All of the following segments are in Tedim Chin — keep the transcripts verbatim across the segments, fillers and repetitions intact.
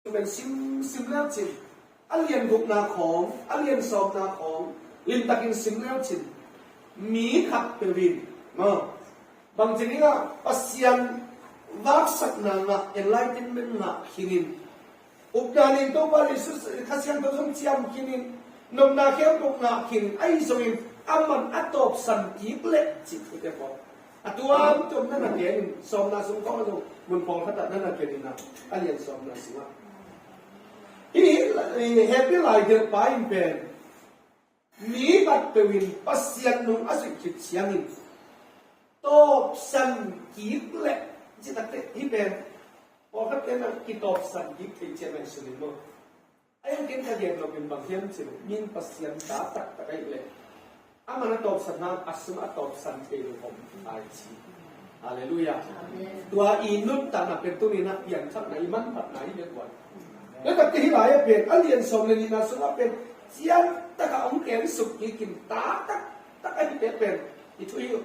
Pen sim, sim leu cin, a lian gukna khawng, a lian sawmna khawng limtakin sim leu cin, mi khat peuh in, maw, bangci dingah Pasian vaksakna ngah, enlightenment ngah khinin, upna nei Topa Jesuh Kha Siangtho zong ciam khinin, nopna khempeuh ngah khinin, ahi zongin aman a tawpsan kik leh cih thute pawl a tuamtuam na na gen in, sawmna sung khawng a zong mun pawlkhatah na na gen in ah, a lian sawmna sungah. Hih, hih hehpih lai delhpa in pen mi khat peuh in Pasian nung a zuih khit ciangin tawpsan kik leh, cih takte hih pen pawlkhat pen a kitawpsan kik thei ciang a i sunin maw. A hiang ken ka gen nopin bang hiam cih leh, min Pasian ta taktak ahih leh, aman a tawpsan hang a sungah a tawpsan thei lo om lai ci. Halleluiah. Amen. Tua i nuntakna pen tuni-in ah piangthakna, i manphatna hi bek uh a. Tua takte hih lai-ah pen a lian sawm le nihna sungah pen ciantak a hong kensuk kikin ta taktak ahihte pen i thuhilh,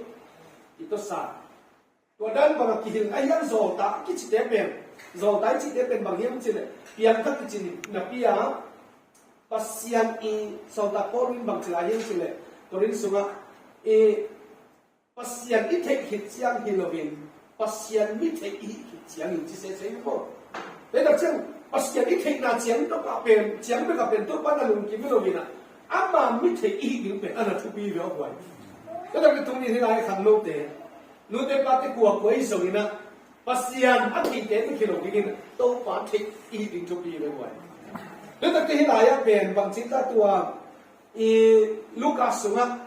i tawsa. Tua dan bangah kihilh a hiang zawlta a kicite pen, zawlta i cihte pen bang hiam cih leh, piangthak kici napi-a, Pasian i sawltak Paul in bang ci lai hiam cih leh, Korin sungah i Pasian i theih khit ciang hi loin, Pasian mi theih i hih khit ciangin ci sese hi maw. Tua tak ciang Pasian i theihna ciang tawpah pen, ciang bekah pen Topa na lungkim hi loin ah, ama mi theih i hih ding pen a na thupi hi ve aw guai. Tua tak ciang tuni hih lai khangnote, nute pate kuakua i zongin ah, Pasian a theihte bek hi lo dingin Topa theih i hih ding thupi hi ve guai. Tua takte hih lai-ah pen bangci ta tua i Lukas sungah